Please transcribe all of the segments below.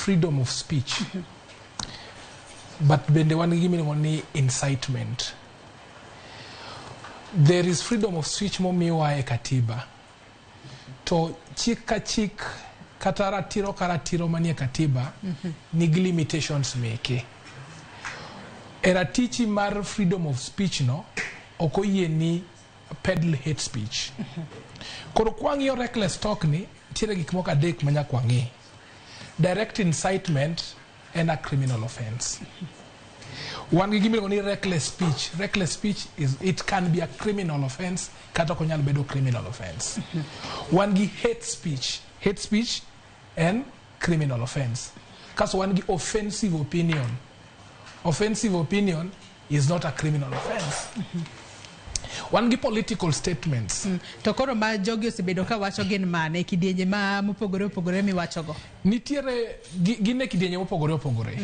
freedom of speech, but bende wan gi gima iluongo ni incitement. There is freedom of speech momiwa e katiba. To chik ka chik kata ratiro ka ratiro manie katiba nigi limitations meke. E ratichi mar freedom of speech no, ok oyie ni peddle hate speech. Koro kwang'iyo reckless talk ni, nitiere gik moko adek ma nyaka wang'i. Direct incitement en a criminal offense. Wan gi gima iluongo ni reckless speech. Reckless speech is, it can be a criminal offense kata ok onyal bedo criminal offense. Wan gi hate speech. Hate speech en criminal offense. Kaso wan gi offensive opinion. Offensive opinion is not a criminal offense. Wan gi political statements. To koro ma jogi osebedo ka wacho gin mane e kidienje ma mopogore opogore miwachogo? Nitiere gin e kidienje mopogore opogore.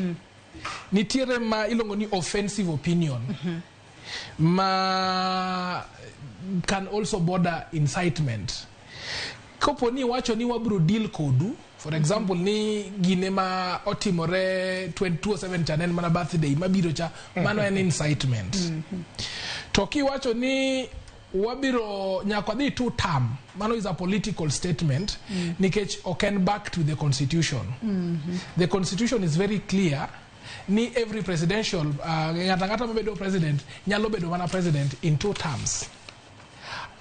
Nitiere ma iluongo ni offensive opinion ma can also border incitement. Kapo ni iwacho ni wabro deal kodu, for example, ni gine ma otimore 2007 cha ne en mana birthday mabiro cha, mano en incitement. To kiwacho ni wabiro nyaka wadhi two term, mano is a political statement nikech ok en back to the constitution. The constitution is very clear ni every presidential ng'ato ang'ata mabedo president nyalo bedo mana president in two terms.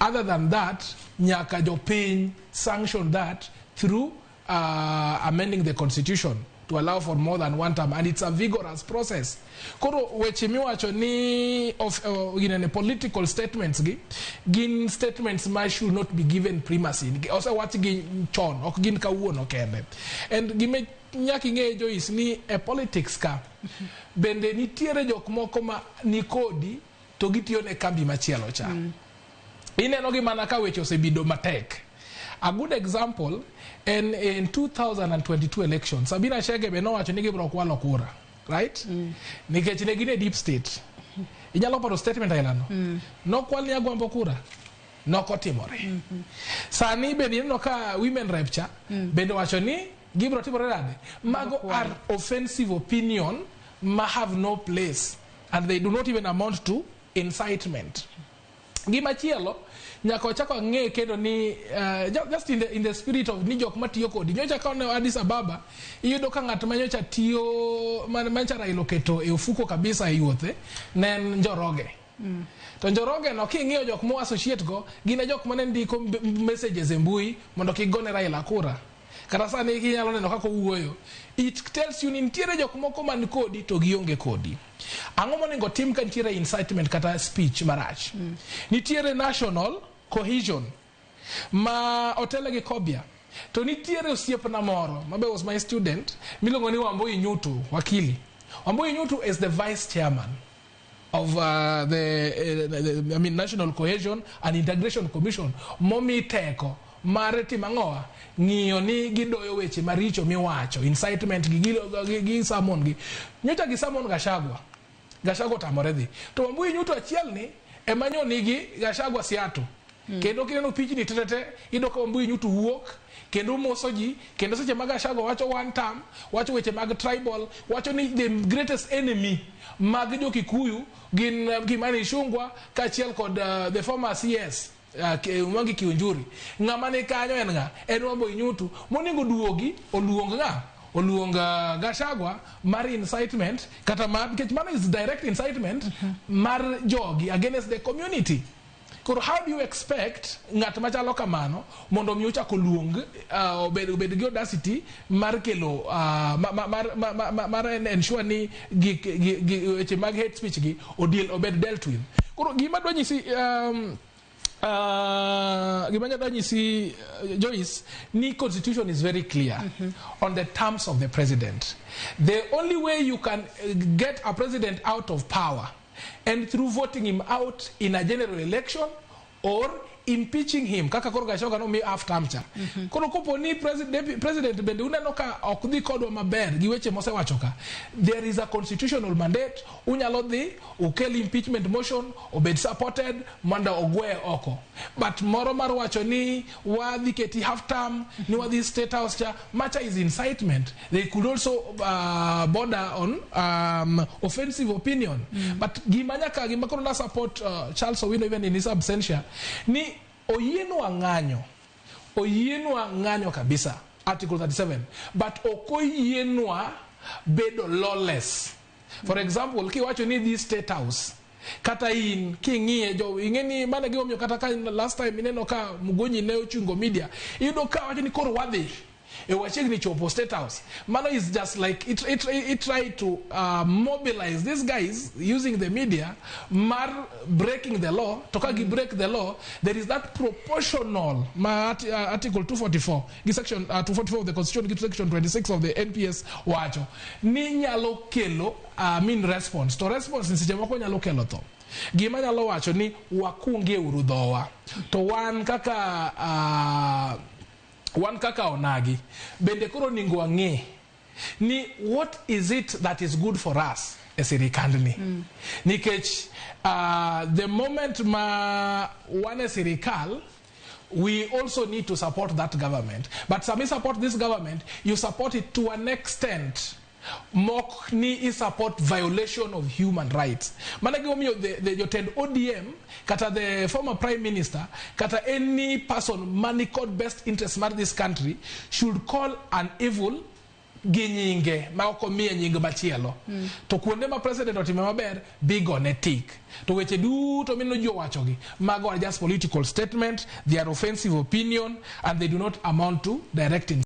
Other than that, nyaka jopiny sanction that through amending the constitution to allow for more than one term, and it's a vigorous process. Koro weche miwacho ni of ginene political statements gi gin statements ma should not be given primacy. Osewach gi chon, ok gin kawuono kende. And gime nyaka ing'e, Joyce, ni e politics ka bende nitiere jok moko ma nikodi to gitiyo ne kambi machielo cha. Ineno gi mana ka weche osebedo matek. A good example en in 2022 election, Sabina Chege be nowacho ni gibiro kwalo kura, right? Nikech ne gin e deep state. Inyalo paro statement ailano? Nokwal ni Agwambo kura, nokotimore. Sani bende ineno ka women rep cha bende wacho ni gibiro timore nade. Mago are offensive opinion ma have no place and they do not even amount to incitement. Gimachielo nyaka wachak wang'e kendo ni just in the spirit of ni jok matiyo kodi nyocha ka ne Addis Ababa, iyudo ka ng'at ma nyocha tiyo manyocha Raila oketo e ofuko kabisa e yuothe ne en Njoroge. To Njoroge no, king'iyo jok mo associate go, gin e jok mane ndiko messages e mbui mondo kik gone Raila kura. Kata sani inyalo neno kaka owuoyo, it tells you ni nitiere jok moko man kodi to gionge kodi. Ang'o monego tim ka nitiere incitement kata speech marach? Nitiere national cohesion ma otele gi Kobia. To nitiere osiepna moro mabe was my student miluongo ni Wambui Nyutu, wakili Wambui Nyutu is the vice chairman of the I mean, National Cohesion and Integration Commission, momi teko mar timo ang'owa, ng'iyo ni gidoyo weche maricho miwacho, incitement gi summon gi. Nyocha gi summon Gachagua, Gachagua otamore dhi, to Wambui Nyutu achiel ni ema nyo nigi Gachagua Seattle. Kendo kineno pichni tetete, iyudo ka Wambui Nyutu wuok kendo moso ji, kendo seche ma Gachagua wacho one term, wacho weche mag tribal, wacho ni the greatest enemy mag jo Kikuyu gin Kimani Ichung'wah kaachiel kod the former CS Mwangi Kiunjuri. Ng'ama ni kanyo en ng'a? En Wambui Nyutu. Monego duogi oluong ng'a? Oluong Gachagua mar incitement kata mar, nikech mano is direct incitement mar jogi against the community. Koro how do you expect ng'at machalo kamano mondo mi ochak oluong obed gi audacity mar kelo ma, mar, ma, ma, ma, mar ensure ni gik gi weche mag hate speech gi odiel obed dealt with? Koro gima dwa nyisi gima dwa nyisi, Joyce, ni constitution is very clear on the terms of the president. The only way you can get a president out of power and through voting him out in a general election or impeaching him kaka koro Gachagua nomi half term cha. Koro kopo ni president bende uneno ka ok dhi kodwa maber gi weche mosewacho ka, there is a constitutional mandate, unyalo dhi ukel impeachment motion obed supported mondo ogweye oko. But moro mar wacho ni wadhi keti half term, ni wadhi State House cha, macha is incitement. They could also border on offensive opinion. But gima nyaka gima koro na support Charles Owino even in his absentia ni oyienwa ng'anyo, oyienwa ng'anyo kabisa, article 37, but ok oyienwa bedo lawless. For example, kiwacho ni dhi State House, kata in king'iye jo ing'e ni mano e gimomiyo kata ka last time ineno ka Mugonyi ne ochungo media, iyudo ka wacho ni koro wadhi e wachiegni chopo State House. Mano is just like it try to mobilize these guys using the media mar breaking the law. To ka gi break the law, there is that proportional ma article 244 gi section 244 of the constitution gi section 26 of the NPS wacho ni nyalo kelo mean response. To response ni seche moko nyalo kelo tho. Gima nyalo wacho ni wakungie uru dhowa to wan kaka onagi bende koro onego wang'e ni what is it that is good for us e sirikandni. Nikech the moment ma wan e sirikal, we also need to support that government. But sami support this government, you support it to an extent mok ni i support violation of human rights. Mano gimomiyo the jotend ODM kata the former prime minister kata any person mani kod best interest mar this country should call an evil gi nyinge ma ok omiye nying machielo. To kuonde ma president otime maber bigone tik to weche duto mineno ji owachogi, mago are just political statement. They are offensive opinion and they do not amount to direct.